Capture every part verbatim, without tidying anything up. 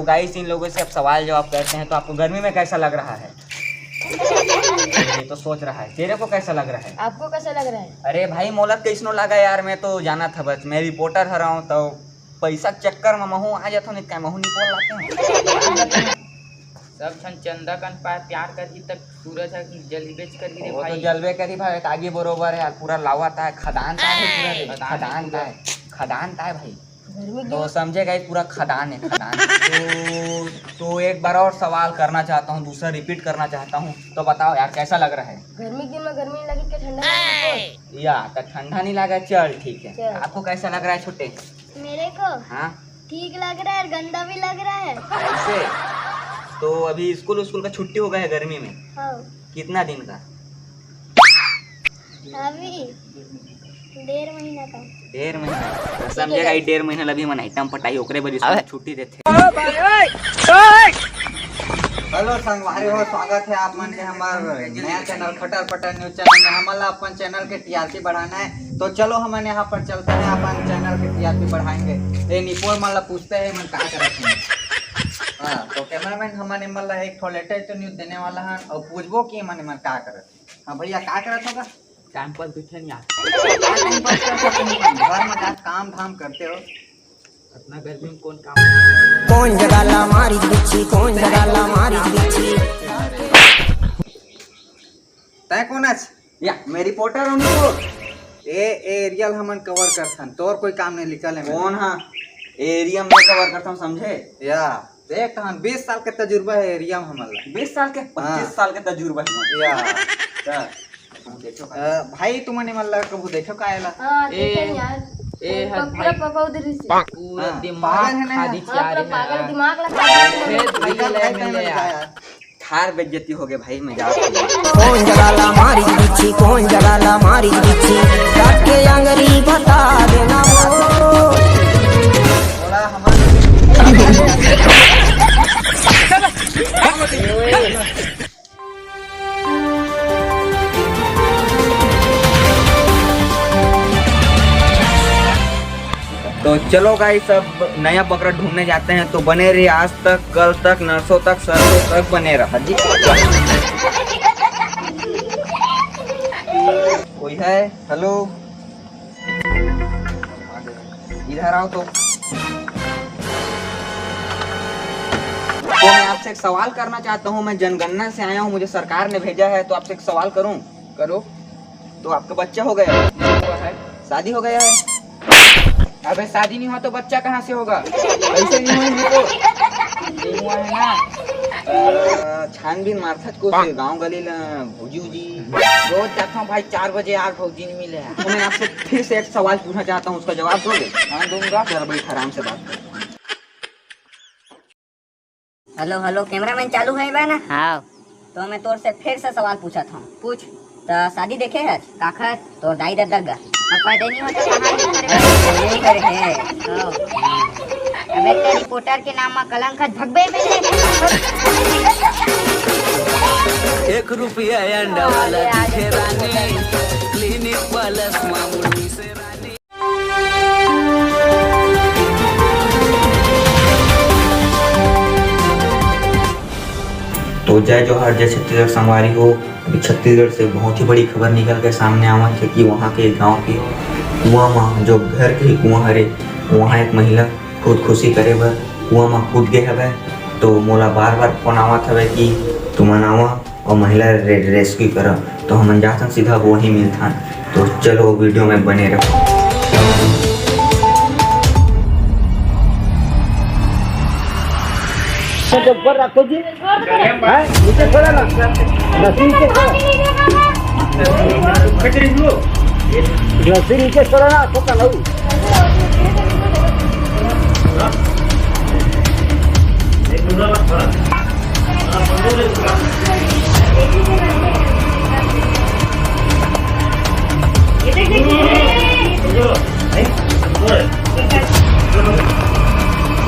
गाइस, in लोगों से अब सवाल जवाब करते हैं, तो आपको गर्मी में कैसा लग रहा है? ये तो सोच रहा है, तेरे को कैसा लग रहा है? आपको कैसा लग रहा है? अरे भाई, मोला कैसनो लगा यार, मैं तो जाना था बस, मैं रिपोर्टर हरा हूँ, तो पैसा के चक्कर में महू आ जाता हूँ, नहीं तो महू नहीं बोल लाते हैं। सब झन चंदा कन पाए प्यार करही, तक सूरज ह जलबेच करही रे वो तो भाई। जलबे करी भाई, तागी बरोबर है यार, पूरा लावा ता है, खदान ता है पूरा रे, खदान है खदान ता पूरा। है, खदान ता है भाई। गर्मी तो दिन समझे गाइस, पूरा खदान है, खदान। तो, तो एक बार और सवाल करना चाहता हूँ, दूसरा रिपीट करना चाहता हूँ, तो बताओ यार, कैसा लग रहा है? गर्मी के दिन में गर्मी नहीं लगी, क्या ठंडा लगी? या तो ठंडा नहीं लगा, चल ठीक है। चल। आपको कैसा लग रहा है छोटे? मेरे को हाँ। ठीक लग रहा है और गंदा भी लग रहा है। ऐसे? तो अभी स्कूल, स्कूल का छुट्टी हो गया है गर्मी में? हाँ। कितना दिन का? अभी डेढ़ महीना का। डेढ़ महीना? तो समझेगा, ये डेढ़ महीना ला भी मन आइटम पटाई, ओकरे बर स्कूल अबे। छुट्टी देथे। हेलो संगवारी हो, स्वागत है आप मन के हमार नया चैनल खटर पटर न्यूज चैनल में। हमन ला अपन चैनल के टीआरपी बढ़ाना है, तो चलो हमन यहाँ पर चलते हैं, अपन चैनल के टीआरपी बढ़ाएंगे। ये निपोर मन ला पूछते हैं, मन का करत हैं। हाँ, तो कैमरामैन, हमन एमन ला एक ठो लेटेस्ट न्यूज देने वाला हन और पूछबो कि एमन, एमन का करत हैं। हाँ भैया, का करत होगा? टाइम पास बैठे नहीं यार। का टाइम पास करते हो तुम? घर में का काम धाम करते हो? इतना गर्मी में कौन काम? कौन जगह ला मारी बिच्छी, कौन जगह ला मारी बिच्छी। तै कौन अच? या, मैं रिपोर्टर हूँ, रिपोर्ट। ए, ए एरिया ल हमन कवर करथन, तोर कोई काम नहीं निकले में। कौन हा? एरिया में कवर करथन, समझे? या, देख तहन बीस साल के तजुर्बा है एरिया में हमन ला। बीस साल के? हाँ। पच्चीस साल के तजुर्बा है। या। का? अ, भाई, तुमन एमन ला कभू देखे का एला? हाँ, ए, देखे यार। ए, वो हर पूरा भाई। पकौद रही से। पूरा हाँ, दिमाग पागल है ना? खा दी हाँ, पूरा यार, पागल हाँ। दिमाग लगा दिया। फिर भाई निकल ले भाई, मिले तैं यार। यार। थार बेइज्जती हो गए भाई, मैं जात हूँ। कौन जगह ला मारी बिच्छी, कौन जगह ला मारी बिच्छी, काट के आंगरी बता देना वो। थोड़ा हमारे तो चलो गाइस, अब नया बकरा ढूंढने जाते हैं, तो बने रहिए आज तक, कल तक, नरसों तक, सरसों तक बने रहा जी। कोई है? हेलो, इधर आओ तो। तो मैं आपसे एक सवाल करना चाहता हूँ, मैं जनगणना से आया हूँ, मुझे सरकार ने भेजा है, तो आपसे एक सवाल करूँ? करो। तो आपका बच्चा हो गया? हुआ है। शादी हो गया है? अबे शादी नहीं हुआ तो बच्चा कहाँ से होगा? कैसे नहीं हुआ है तो? नहीं हुआ है ना। अ, छानबीन मारथच को से गाँव गली ला भौजी उजी। रोज जाता हूँ भाई, चार बजे यार भौजी नहीं मिले हैं। तो मैं आपसे फिर से एक सवाल पूछना चाहता हूँ, उसका जवाब दोगे? हाँ, दूंगा। चल भाई, आराम से बात कर। हेलो, हेलो, कैमरामैन चालू है बा ना? हाँ। तो मैं तोर से फिर से सवाल पूछत हूँ। पूछ। तो शादी देखे है? काखर? तोर दाई ददा गा। अब पैदा नहीं होता, कहाँ नहीं करे? नहीं करे है। हाँ। अब एक रिपोर्टर के नाम में कलंक है, भगबे में से। एक रुपया अंडा वाला दिखे रानी, क्लिनिक प्लस मामूली से रानी। तो जय जोहार, जय छत्तीसगढ़ संगवारी हो। अभी छत्तीसगढ़ से बहुत ही बड़ी खबर निकल के सामने आवत है कि वहाँ के गांव के कुआं म, जो घर के कुआं हरे, वहाँ एक महिला खुदकुशी करे बर कुआं म कूद गे हवय। तो मोला बार बार फोन आवत हवय कि तुमन आवा और महिला रे-, रेस्क्यू करा, तो हमन जाथन सीधा वही मिलथन। तो चलो वीडियो में बने रहो। ऊपर रखो जी। हैं? नीचे छोड़ा ना। रस्सी नीचे छोड़ा। रस्सी नीचे छोड़ा ना, छोटा लाऊ।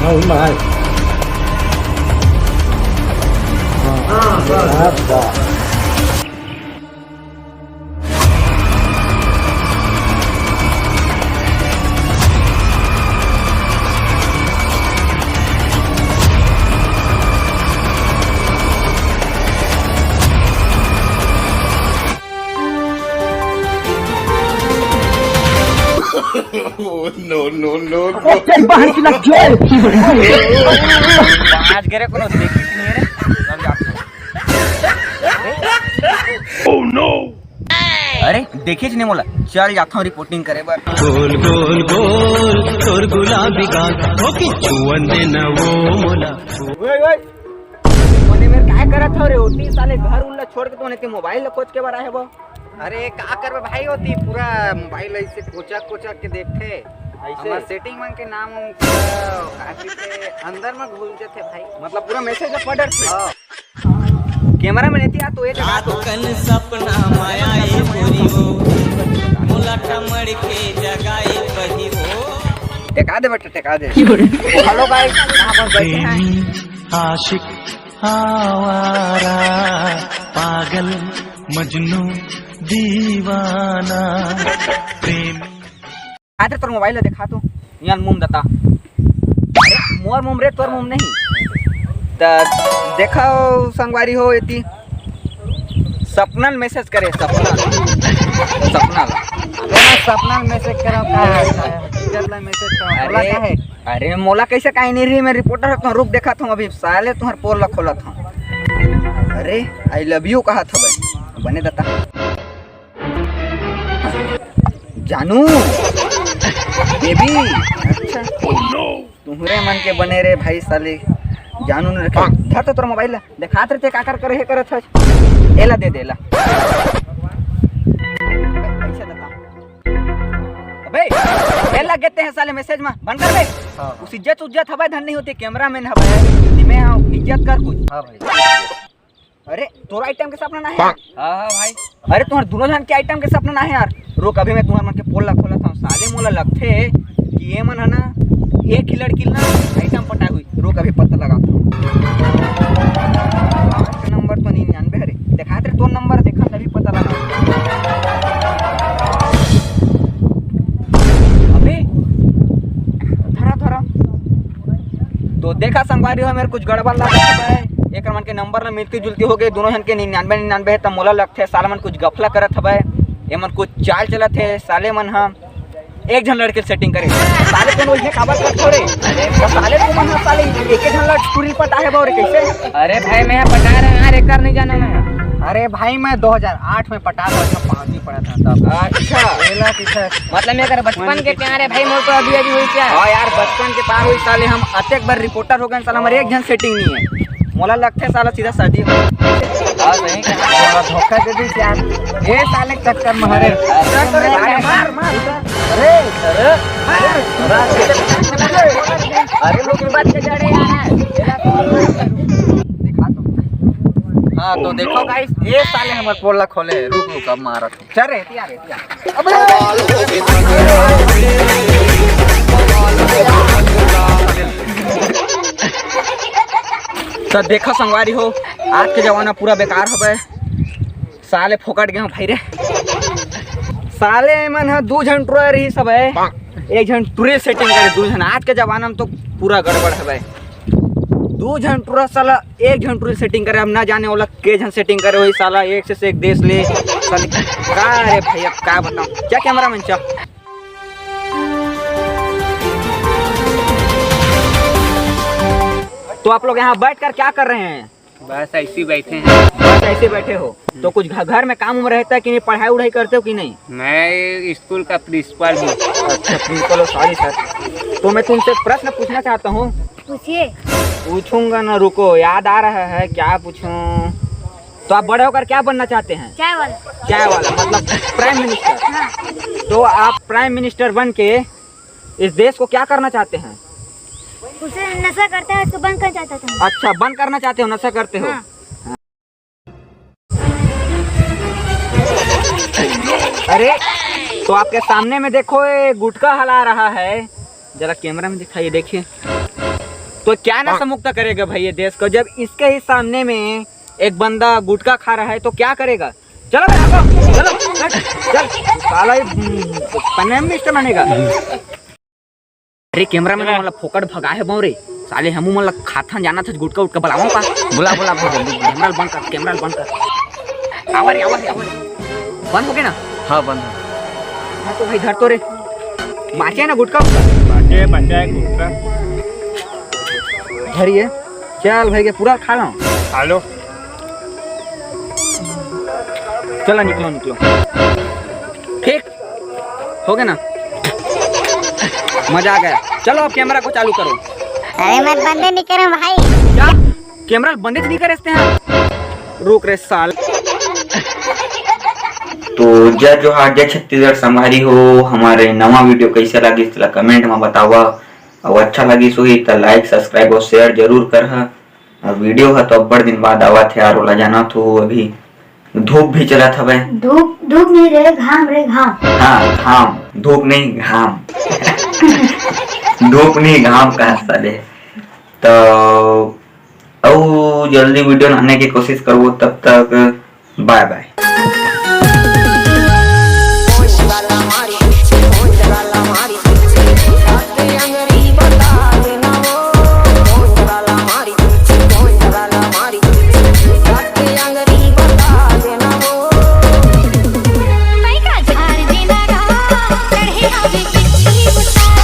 हाँ, वही में है। हाँ, बस, बस। Oh, no, no, no, no। तेरी बहन की लग जो। पाँच गिरे कोनो देखी नहीं रे। चल जा। Oh no। अरे, देखे नहीं मोला, चल जाता हूँ रिपोर्टिंग करे बर। गोल गोल गोल तोर गुलाबी गाल, होके छुअन दे न वो मोला। ओए, ओए। कोने मेर काय करत हो रे? ओती साले घर उल्ला छोड़ के तो मोबाइल ला कोच के बर आए हो। अरे, का करबे भाई, ओती पूरा मोबाइल ऐसे कोचक कोचक के देखथे। ऐसे? हमर सेटिंग मन के नाम उम पूरा काफी के अंदर में घुस जथे भाई। मतलब पूरा मैसेज पढ़ डरथे। हाँ। कैमरा में नहीं आ तो ये जगह तो। कन सपना माया ए गोरी हो, मोला टमड़ के जगाए कही हो। टेका दे बेटा, टेका दे। हेलो गाइस, यहाँ पर बैठे हैं। आशिक आवारा, पागल मजनू दीवाना, प्रेमी। आते तोर मोबाइल ला देखा तो, यार मुम दता। मोर मुम रे, तोर मुम नहीं। त देखा संगवारी हो एती। सपना ल मैसेज करे, सपना ल। सपना ल। अरे सपना ल मैसेज करो, का है? इज्जत ला मैसेज करो। बोला अरे, का है? अरे मोला कैसे काहे नहीं रही, मैं रिपोर्टर हूँ, रुक देखा था अभी, साले तुम्हार पोल ला खोला था। अरे I love you कहा था भाई, बने दता। जानू, बेबी, अच्छा, तुम्हरे मन के बने रे भाई साले, जानू ने रखे। धर तो तोर मोबाइल ला। देखात रहिथे काकर करे हे करत हस। एला दे दे, एला। पैसा देता। अबे, एला गेते हैं साले मैसेज में। बंद कर बे। हाँ। उस इज्जत उज्जत हवय धन नहीं होती, कैमरामैन हवय। निमे हाँ, इज्जत कर कुछ। हाँ भाई। अरे, तोर आइटम के सपना ना है? हाँ, हाँ भाई। अरे, तुम्हार दोनों जन के आइटम के सपना ना है यार। रुक, अभी मैं तुम्हार मन के पोल ला खोलत हूँ। साले मोला लगथे कि ये मन है ना, एक ही लड़की ना आइटम पटाए हुई। रुक, अभी पता लगा। नंबर तो निन्यानवे हरे। देखात रे तोर नंबर, देखा तभी पता लगा। अबे, धरा, धरा। तो देखा संगवारी हो, मेरे कुछ गड़बड़ लागत है। एक मन के नंबर ला मिलती जुलती हो गई, दोनों जन के निन्यानवे निन्यानवे है, त मोला लगथे साले मन कुछ गफला करत हवय। ये मन कुछ चाल चलत है, साले मन ह एक झन लड़के सेटिंग करे। साले कोनो ये काबर कर छोड़े? तो साले को मन साले एक झन लड़ टूरी पता है बावरे कैसे? अरे भाई, मैं पटा रहा यार, एक नहीं जाना मैं। अरे भाई, मैं दो हज़ार आठ में पटा था, जब पाँचवीं पढ़ा था तब। अच्छा। पहला टीचर। मतलब मैं अगर बचपन के प्यार है भाई, मोर तो अभी अभी हुई क्या? हाँ यार, बचपन के प्यार हुई साले, हम अतेक बार रिपोर्टर हो गए साला, हमारे एक झन सेटिंग नहीं है। मोला लगथे साला सीधा शादी हो। हाँ, सही कहा। साला धोखा दे दी यार। ये साले चक्कर में हरे। अरे, मार, मार, मार। अरे, अरे, अरे, अरे, लोग बात के जड़े यार। दिखा तो। हाँ, तो देखो गाइस, ये साले हमर पोल ला खोले। रुक, रुक, अब मारत। चल रे, एती आ रे, एती आ। अबे! त देखा संगवारी हो, आज के जमाना पूरा बेकार हवय। साले फोकट गए भाई रे। साले मन ह दू झन टुरा रही सब है, एक झन टुरी सेटिंग करे, दू झन। आज के जमाना में तो पूरा गड़बड़ हवय। दू झन टुरा साला एक झन टुरी सेटिंग करे, अब ना जाने ओला के झन सेटिंग करे होही साला, एक से, से एक देश ले साले। का रे भाई, अब का बताऊं, क्या कैमरा मैन, चल। तो आप लोग यहाँ बैठ कर क्या कर रहे हैं? बस ऐसे ही बैठे हैं। बस ऐसे बैठे हो? तो कुछ घ-, घर में काम उम रहता है कि नहीं? पढ़ाई उढ़ाई करते हो कि नहीं? मैं स्कूल का प्रिंसिपल हूँ। अच्छा, प्रिंसिपल हो, सॉरी सर। तो मैं तुमसे एक प्रश्न पूछना चाहता हूँ। पूछिए। पूछूंगा ना, रुको, याद आ रहा है, क्या पूछूं? तो आप बड़े होकर क्या बनना चाहते हैं? चाय वाला। चाय वाला, मतलब प्राइम मिनिस्टर। हाँ। तो आप प्राइम मिनिस्टर बन के इस देश को क्या करना चाहते हैं? उसे नशा करता है, उसको बंद करना चाहता था। अच्छा, बंद करना चाहते हो, नशा करते हो? हाँ। अरे, तो आपके सामने में देखो, ये गुटखा हला रहा है। जरा कैमरा में दिखाइए, देखिए। तो क्या नशा मुक्त करेगा भाई ये देश को, जब इसके ही सामने में एक बंदा गुटखा खा रहा है तो क्या करेगा? चलो बे, भागो, चलो, हट, चल, साला ये, हम्म, प्राइम मिनिस्टर बनेगा। अरे कैमरा में तो मतलब फोकट भगा है बावरे, साले हमू मन ला खाथन जाना था गुटखा उटखा बुलावा का। बुला, बुला, बुला, जल्दी बुला। कैमरा बंद कर, कैमरा बंद कर। आवा रे, आवा रे, आवा रे। बंद हो गया ना? हाँ, बंद हो। हाँ तो भाई धर तो रे। बाँचे ना गुटखा? बाँचे, बाँचे हे गुटखा। धरिए, चल भाई के पूरा खा लो। खा लो। चलो निकलो, निकलो। ठीक, हो गया ना? मजा आ गया। चलो अब कैमरा को चालू करो। अरे मैं बंदे नहीं करे भाई। क्या? कैमरा बंदे नहीं करे हैं? रुक रे साल। तो जय जोहार, जय छत्तीसगढ़ संगवारी हो। हमारे नवा वीडियो कैसे लगिस तेला कमेंट में बतावा, और अच्छा लगिस होही त लाइक, सब्सक्राइब और शेयर जरूर करहा। और वीडियो ह तो अब्बड़ दिन बाद आवत हे यार, ओला जानत हो, अभी धूप भी चलत हवय। धूप, धूप नहीं रे, घाम रे, घाम। हाँ, घाम, धूप नहीं, घाम। धूप नहीं, घाम कहा साले। तो अउ जल्दी वीडियो लाने की कोशिश करबो, तब तक बाय बाय।